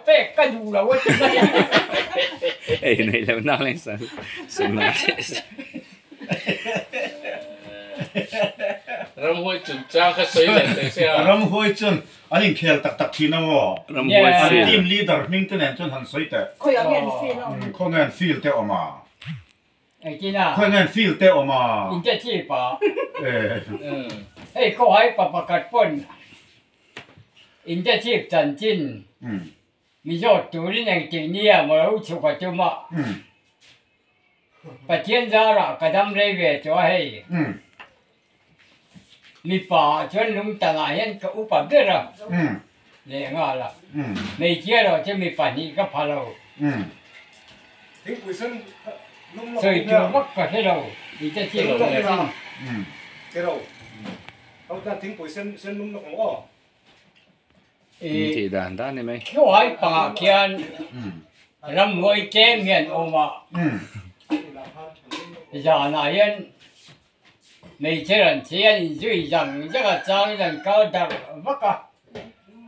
pek ka duh lo a ti mai a. Ei nei lo nak leng san sum na Ramhuai chungchang kha sawi leh teh se a. Ramhuai chuan an inkhel tak tak thin a maw? Ramhuai An field. team leader hming te nen chuan han sawi teh. Khawiah nge an field a awm? Khaw nge an field te awm a? Engtin a? Khawiah nge an field te awm a? Inte chip a. Hei khawhai pa pakhat pawn inte chip chanchin mi zawt turin engtik nia maw lo chhuk a tum a. Pathian zarah ka dam rei ve tawh a hei. Mipa ah chuan lungtangah hian ka upa ber a leh nghal a. Hmeichhia erawh chu mi pahnih ka pha lo. Sawi tur vak ka hre lo tih te chiah ka hre thin. Tih dan dan ni mai. Khawhai pangah khian ramhuai tlem hian awm a, zanah hian hmeichhe ran che an inzui zang zak a, changin an kal darh vak a,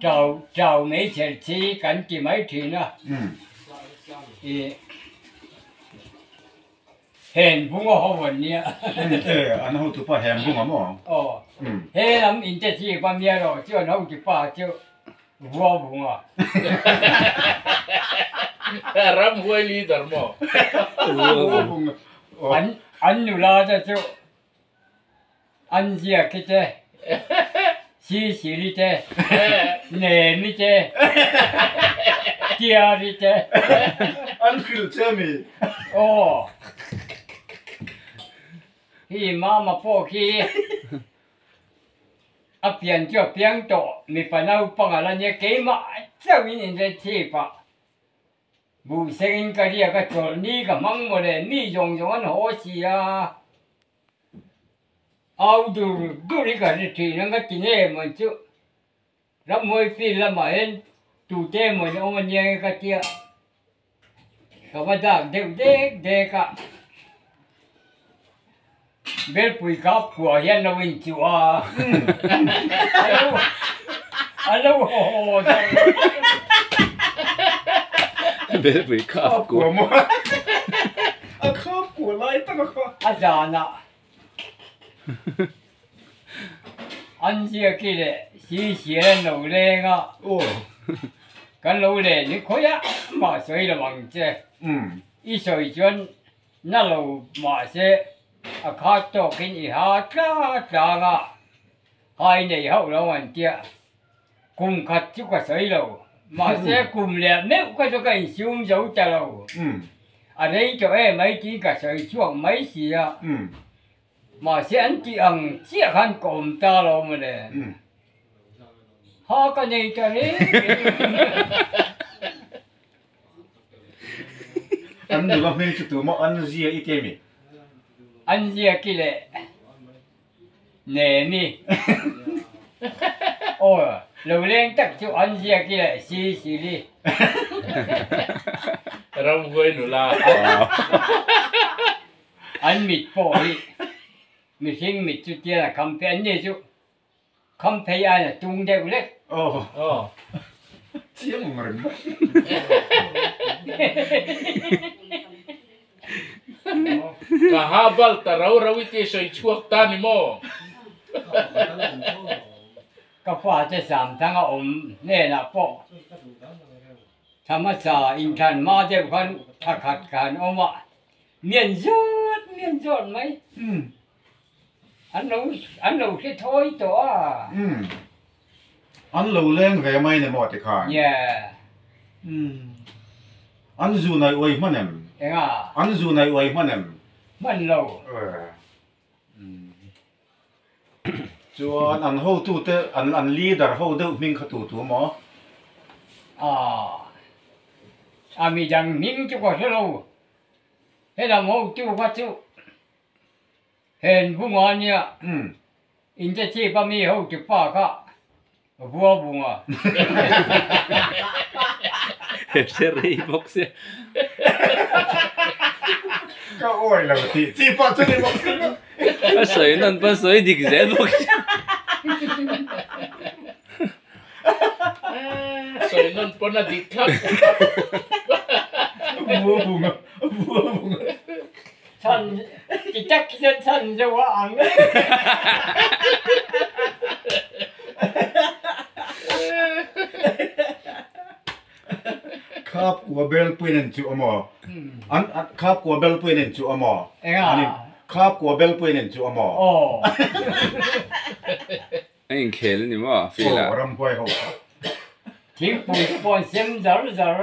chau chau hmeichhe chi kan ti mai thin a, ih. Hen bung a ho an nia. E, an hotupa hen bung a maw? Aw, he lam in te chi pa mia rawh chu an hotupa chu vua bung a. Ramhuai leader maw? Vua bung a. An an nula te chu an ziak i te, Sisili te, Nemi te, Tiari te. An hrilh che mi? Aw. Hi mama pawh khi a pian chu a piang tawh, mipa naupang a la nia, keimah chauhin inrethip ah buhsengin ka riak a chawlhni ka hmang mawle, mi zawng zawng an haw si a. Au dur dur hi ka hre thin ang ka ti nge maw chu ramhuai field lamah hian tute emaw in awm ania nge ka tia ka va dak deuh dek dek a belpui kha phuah hian lo inchuh a a lo haw haw deuh Belpui kha a phuah maw A khap kuah lai tak a kha. A zanah an ziaki leh sisial an lo leng a, kan lo len hi khawiah mah sawi lo ang che. I sawi chuan na lo mahse a khat tawkin i ha tla tlang a, hai nei hauh lo an tia. Kum khat chu ka sawi lo, mahse kum leh meuh kha chu ka insum zo ta lo. A rei tawh em mai tiin ka sawi chhuak mai si a, mahse an tih ang chiah khan ka awm ta lo mawle. Ha ka nei ta reng reng. An nula hming chu tumaw an zia i ti a mi? An zia ki leh. Nemi. Aw, lo leng tak chu an ziak i leh si sili. Ramhuai nula. An mit pawh hi mihring mit chu tian a kham phei, an ni chu kham phei aiin a tung deuh lek. Aw, chiang ang reng. Ka ha bal ta rau rau i ti sawi chhuak ta ni maw? Ka fate sam thang a awm hnenah pawh thamasa inthlan hma deuh khan thla khat ka han awm a, mian zawt mian zawt mai. An lo an lo hre thawi tawh a. An lo leng ve mai ni maw tikhan? Yeah. An zu nai uai hman em? Enga? An zu nai uai hman em? Hman lo. Chuan an hotute an an leader ho deuh hming kha tu tu maw? Ah. A midang hming chu ka hre lo. Helam hotu kha chu Hen bunga nia inte chip a mi ho ti pa kha vua bunga. Hre rei bawk sia. Ka awi lo tih chi pawh chu ni bawk sia. A sawi nawn pawn sawi dik zel bawk sia. Sawi nawn pawn a dik thlap. Vua vung a, vua vung a. Chhan, ti tak hi chuan chhan deuh a ang. Khap kua belpuiin an chuh a maw? An an khap kua belpuiin an chuh a maw? Enga? An in khap kua belpuiin an chuh a maw? Aw. A inkhel a ni maw field ah? Aw, ramhuai ho kha. Thingpui te pawh an sem zar zar.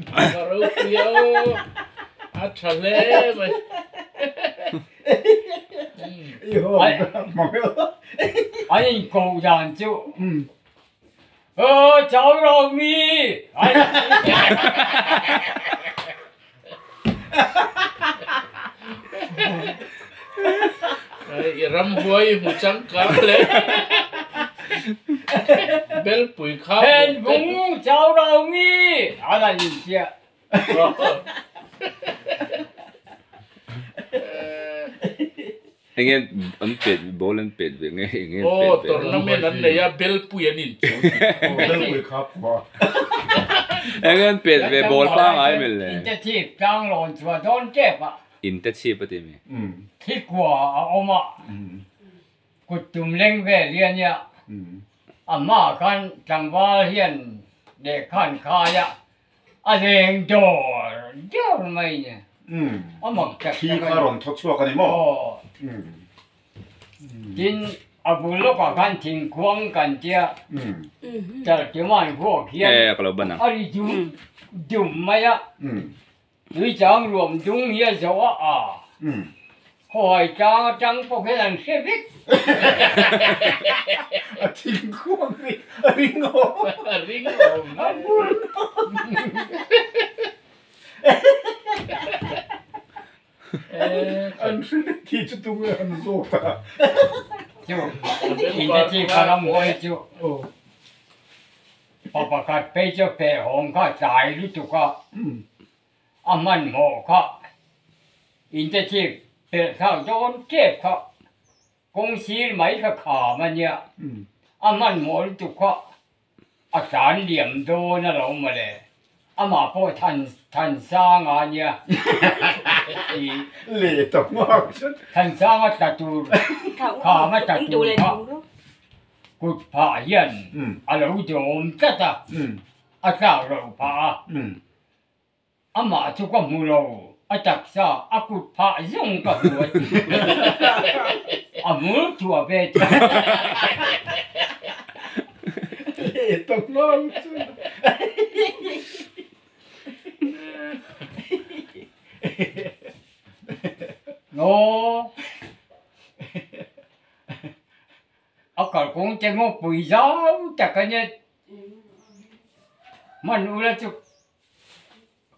Ka ropui a aw, a tha hle mai. An inkoh dan chu Aw chau rau mi I ramhuai i hmu changkang hle. Belpui kha Then vung chau rau mi an han inchiah. Enge an pet ball an pet ve nge enge an Aw pet ve. tournament an nei a belpui an inchu tih. Aw belpui kha pua. Enge an pet ve ball pangai mel le. Inte chhip tlang lawn chhuah dawn tep a. Inte chhip a ti mi. Thli kua a awm a. Kut tum leng vel hi a nia. A hmaah khan tlangval hian lehkha an khai a. A leng dawr dawr mai nia. A mak tak Thli tak a kha ni. rawn thaw chhuak a ni maw? Aw. Tin, a bul lawkah khan thingkhuang kan tia chaltiman vuak hian Eh, ka lo ban ang. a ri dum dum mai a. Tuichang ruam dung hi a zawh a a. Khawhai tlang atang pawh hian an hre vek. A thingkhuang hi a ring awm. A ring awm. A bur. An hre vek khi chu tung an zawt a. Chu, in te chi kha ram huai chu. Pa pakhat phei chu fehhawng kha tlai lutuk a, a hmanhmawh kha inte chhip pelh thlak dawn tep kha kawng sir mai kha kham a nia, a hmanhmawh lutuk kha a tlan liam dawn a lo mawle, amah pawh than Thansanga a nia Thansanga tla tur kham a tla tur kha. Kut phah hian a lo dawm tlat a, a tlak loh phah a. Amah chu ka hmu lo, a taksa a kut phah zawng ka hmu a ti. A hmul thuah ve chu. Aw. A kalkawng te maw pui zau tak a nia hman ula chu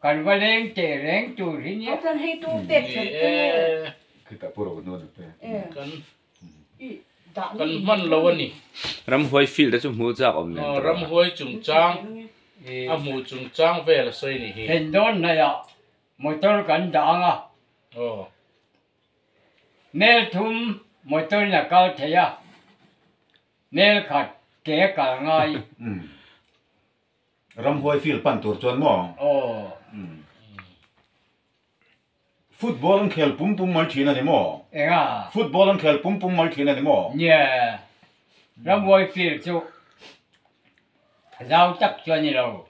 kan va leng teh reng tur hi nia. Kan hman lo a ni. Ramhuai field te chu hmu chak awm nen tawh a. Ramhuai chungchang a hmuh chungchang vel a sawi ni hi. Thlen dawn hnaihah motor kan dah ang a. Mel thum motor in a kal thei a, mel khat ke a kal ngai. Ramhuai field pan tur chuan maw? Aw. Football an khel pum pum mai thin a ni maw? Enga? Football an khel pum pum mai thin a ni maw? Nia, Ramhuai field chu zau tak chu a ni lo.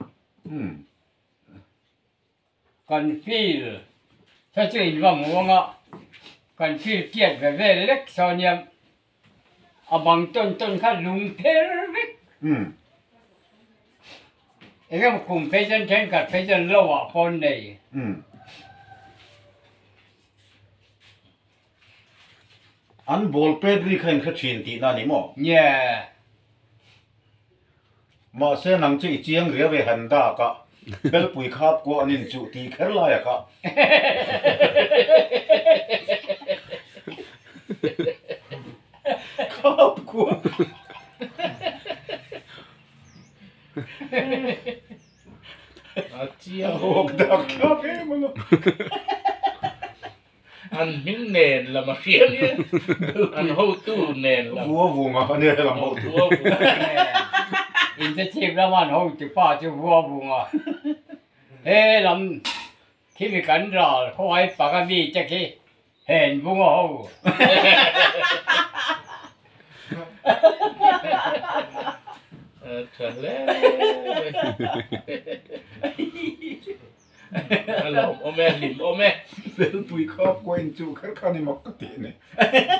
Kan feel kha chu in va muang a, kan feel tiat ve vel lek saw nia, a bang tawn tawn kha lung pher vek. Eng emaw kum phei chuan thenkhat phei chuan lo ah pawh an nei. An ball pet ri kha in hre thin tihna a ni maw? Nge. Mahse nang chu i chiang riau e han dak a, Belpui khap kuah an inchuh tih kher lai a kha. Khap kuah. A chiang. A hawk dak thlak em alawm. An. hming nen lam a hria nia, an hotu nen lam. Vua vunga a nia helam hotu. Vua vunga. Inte chhip lama an hotu pa chu vua vunga. He lam khi mi kan ral khawngai panga mi te khi hen vunga ho. Tha hle mai. A lawm awm e, hlim awm e. Belpui khap kuain chu kher kha ni mak ka tih ni.